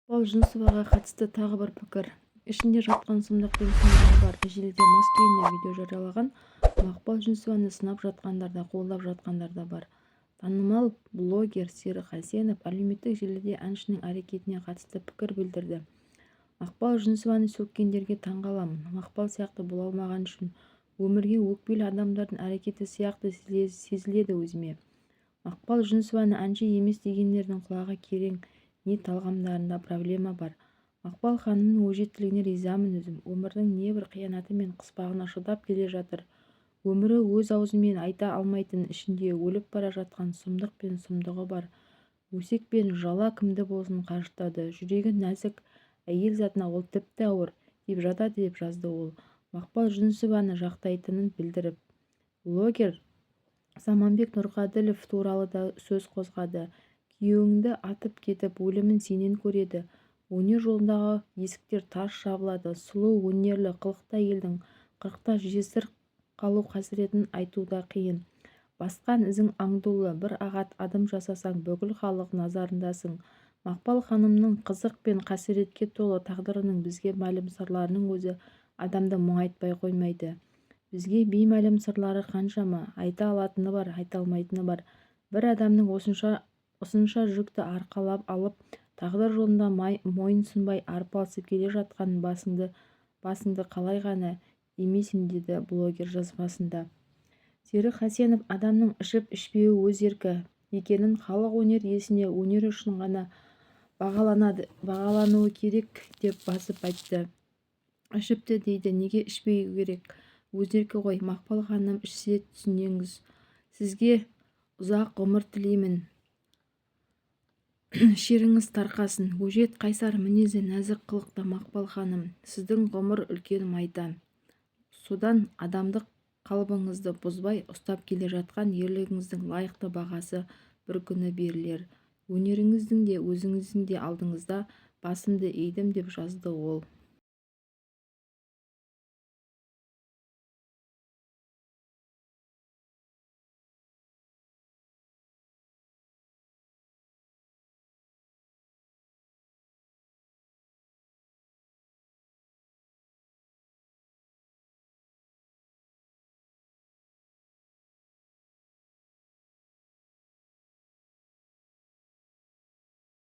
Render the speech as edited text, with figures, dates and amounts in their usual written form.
Мақпал Жүнісоваға қатысты тағы бір пікір. Ішінде жатқан сұмдық пен сұмдығы бар. Желіде мас күйінде видео жариялаған Мақпал Жүнісованы сынап жатқандар да, қолдап жатқандар да бар. Танымал блогер Серік Хасенов әлеуметтік желіде әншінің әрекетіне қатысты пікір білдірді. Мақпал Жүнісованы сөккендерге таңғаламын. Мақпал сияқты бола алмағаны үшін өмірге өкпелі адамдардың әрекеті сияқты сезіледі өзіме. Мақпал Жүнісованы әнші емес дегендердің құлағы керең не талғамдарында проблема бар. Мақпал ханымның өжеттілігіне ризамын өзім. Өмірдің небір қиянаты мен қыспағына шыдап келе жатыр. Өмірі өз аузымен айта алмайтын ішінде өліп бара жатқан сұмдық пен сұмдығы бар. Өсек пен жала кімді болсын қажытады. Жүрегі нәзік әйел затына ол тіпті ауыр тиіп жатады, деп жазды ол Мақпал Жүнісованы жақтайтынын білдіріп. Блогер Заманбек Нұрғаділов туралы да сөз қозғады. Күйеуіңді атып кетіп, өлімін сенен көреді. Өнер жолындағы есіктер тарс жабылады. Сұлу, өнерлі, қылықты әйелдің 40-та жесір қалу қасіретін айту да қиын. Басқан ізің аңдулы, бір ағат адым жасасаң, бүкіл халық назарындасың. Мақпал ханымның қызық пен қасіретке толы тағдырының бізге мәлім сырларының өзі адамды мұңайтпай қоймайды. Бізге беймәлім сырлары қаншама? Айта алатыны бар, айта алмайтыны бар. Бір адамның осынша жүкті арқалап алып, тағдыр жолында мойынсұнбай арпалысып келе жатқанын басыңды қалай ғана имесің, деді блогер жазбасында. Серік Хасенов адамның ішіп-ішпеуі өз еркі екенін, халық өнер иесіне өнері үшін ғана бағалануы керек деп басып айтты. Ішіпті дейді, неге ішпеу керек? Өз еркі ғой. Мақпал ханым ішсе, түсінеміз. Сізге ұзақ ғұмыр тілеймін. Шеріңіз тарқасын. Өжет, қайсар мінезді, нәзік қылықты Мақпал ханым, сіздің ғұмыр үлкен майдан. Содан адамдық қалыбыңызды бұзбай ұстап келе жатқан ерлігіңіздің лайықты бағасы бір күні берілер. Өнеріңіздің де, өзіңіздің де алдыңызда басымды идім, деп жазды ол.